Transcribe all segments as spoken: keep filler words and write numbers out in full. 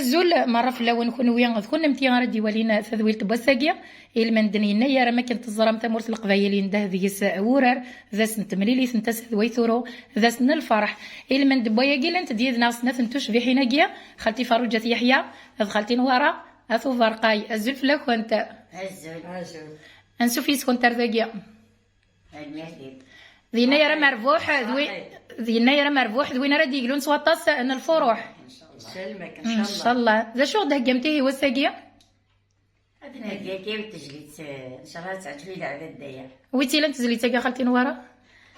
Azul merra fell-awen kunwi d kunemti ara d-iwalin tadwilt n wass-agi. Ilmend n yennayer, am akken teẓram, tamurt n Leqbayel yendeh deg-s wurar, d ass n temlilit n tasa d way turu, d ass n lferḥ. Ilmend n wayagi, llant-d yid-neɣ snat n tucbiḥin-agi, xalti Ferruǧa At Yeḥya d xalti Nwara At Uberqay. Azul fell-akent. Azul. Azul. Ansuf yis-kent ar dagi. Tanemmirt-ik. D yennayer amerbuḥ, d wi-, d yennayer amerbuḥ, d win ara d-yeglun s waṭas n lfuruḥ. Salmek, ncallah. Ncallah. D acu i ɣ-d-theggamt ihi wass-agi? Ad nheggi akka yiwet tejlit, eh, ncallah ad teɛǧeb i leɛbad aya. Wi tt-ilan tezlit-agi a xalti Nwara?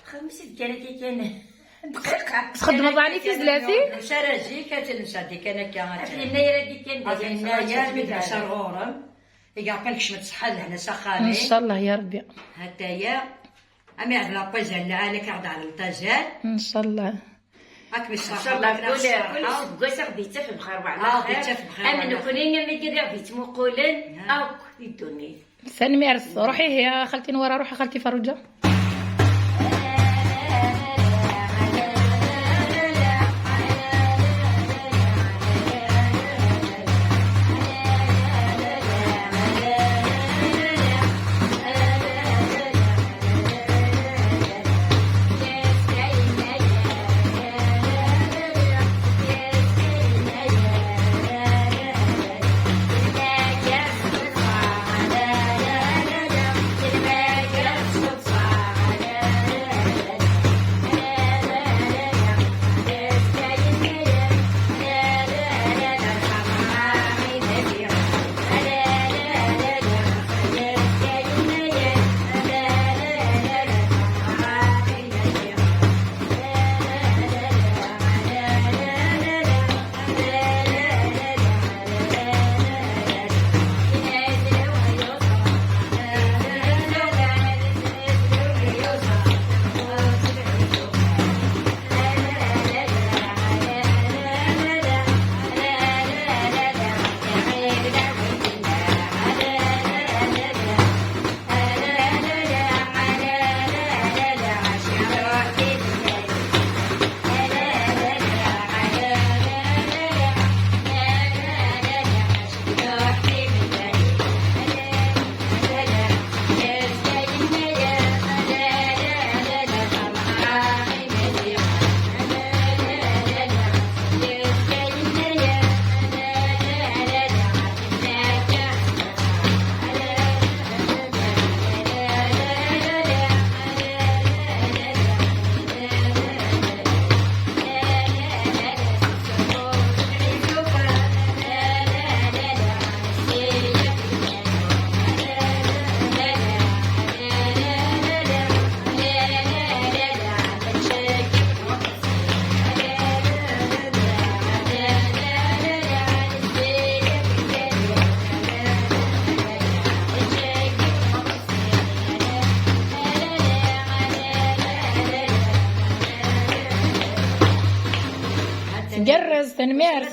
Xemset kan akka kan. Dqiqa. Txeddmeḍ ɛni tizlatin? Ncaraji kan, ncadi kan akka. Ɣef yennayer-agi kan, ɣef yennayer, mi d-ncer ɣur-m. Iga kan kecmet ṣṣeḥḥa d lehna s axxam-ik. Ncallah ya Rebbi. Hataya. Am iɛdel aqwazal lɛali, ad k-aɣ-d-ɛdel tazal. Ncallah. Ad kem-isserḥem, ncallah, ad k-naɣ kul, kul ṣṣerḥa. Aseggas ad ɣ-d-yettaf bxir wa ɛla xir. Ad ɣ-d-yettaf bxir wa ɛla xir. Am nekni, am wigi i ɣ-d-yettmuqulen, akk di ddunit. Tanemmirt. Ruḥ ihi a xalti Nwara, ruḥ a xalti Ferruǧa. Tgerrez, tanemmirt.